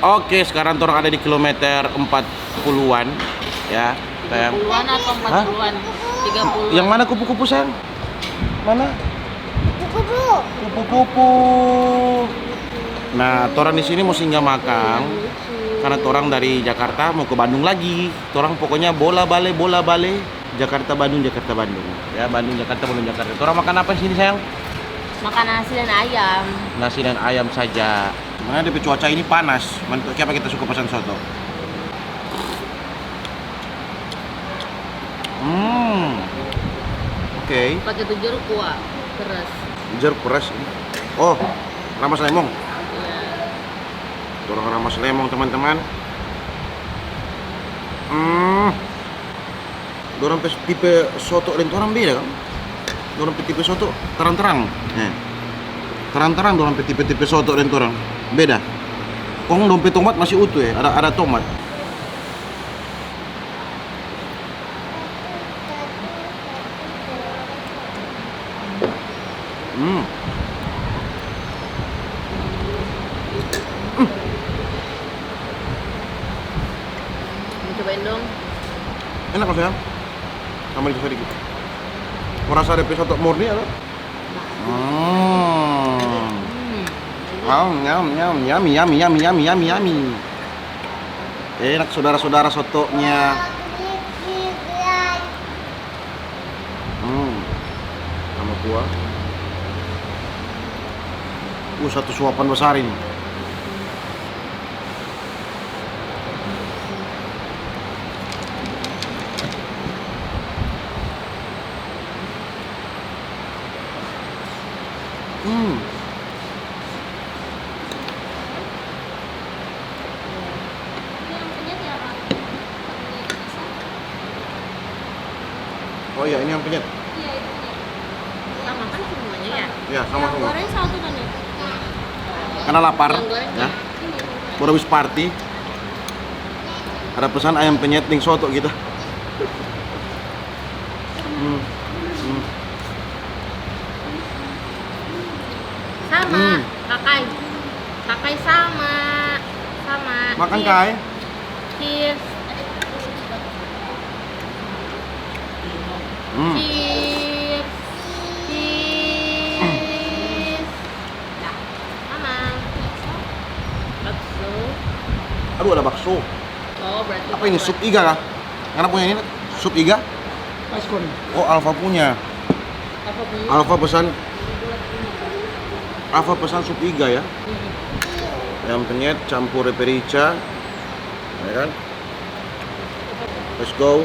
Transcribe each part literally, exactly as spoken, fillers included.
Oke, sekarang torang ada di kilometer empat puluhan, ya, sayang. Tiga puluhan atau empat puluhan? Tiga puluhan. Yang mana kupu-kupu, sayang? Mana? Kupu-kupu. Kupu-kupu. Nah, torang di sini mo singgah makang karena torang dari Jakarta mo ke Bandung lagi. Torang pokoknya bola bale, bola bale, Jakarta Bandung, Jakarta Bandung. Ya, Bandung Jakarta, Bandung Jakarta. Torang makan apa di sini, sayang? Makan nasi dan ayam. Nasi dan ayam saja. Mana depe cuaca ini panas. Mantu, kiapa kita suka pesan soto? Hmm. Oke. Pakai tu jeruk kuah, peras. Jeruk peras. Oh, ramas lemong. Iya. Dorang ramas lemong, teman-teman. Hmm. Dorang pe tipe soto deng torang beda, kan? Dorang pe tipe soto tarang-tarang. Eh. Tarang-tarang dorang pe tipe-tipe soto deng torang. Beda. Kong dong pe tomat masih utuh, ya, ada, ada tomat. Hmm. Hmm. Mau cobain dong. Enak loh, sayang. Tambah itu sedikit. Mau rasa ada soto murni atau? Hmm. Hmm. Nyam, nyam, nyam, yummy, yummy, yummy, yummy, yummy, yummy. Enak, saudara-saudara, sotonya. Hmm. Sama kuah. Uh, satu suapan besar ini. Hmm. Oh iya, ini yang penyet. Iya, itu penyet. Sama kan semuanya, ya? Ya, sama semua. Yang goreng satu kan, ya? Karena lapar, ya. Baru habis party. Ada pesan ayam penyet deng soto gitu. Hmm. Hmm. Sama, hmm. Kakai. Kakai sama. Sama. Makan, Kai. Cheers. Hmm. Cheers. Cheers. Dah. Sama. Bakso. Aduh, ada bakso. Oh, berarti apa ini? Sup iga kah? Ngana punya ini, sup iga? Ice cone. Oh, Alfa punya. Alfa punya. Alfa pesan, Alfa pesan sup iga ya. Yang penyet campur depe rica. Ya kan? Let's go.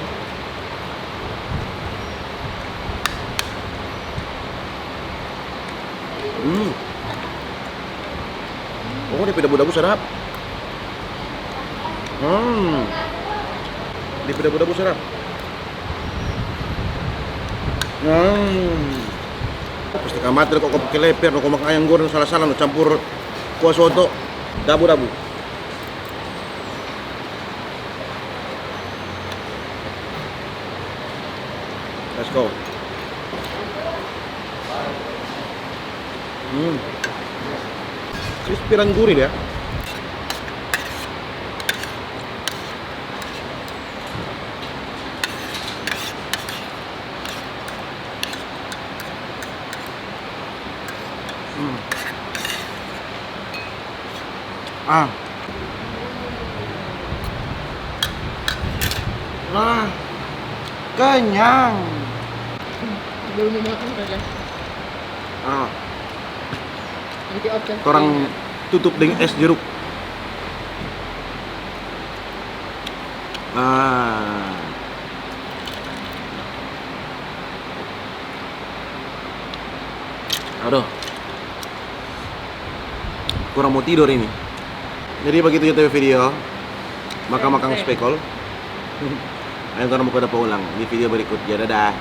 Hmm. Oh, depe dabu-dabu sadap. Hmm. Depe dabu-dabu sadap. Hmm. Pasti kamate kok, kok pake leper, kok makan ayam goreng, salah-salah no campur kuah soto, dabu-dabu. Let's go. Hmm. Crispy dan gurih dia. Hmm. Ah. Ah. Kenyang. Belum mau makan, Raja. Ah. Nanti open. Torang tutup deng es jeruk. Ah. Aduh. Kurang mau tidor ini. Jadi bagitu kita pe video. Makang-makang spekol. Ayo, torang buka dapa ulang di video berikut. Ya, dadah.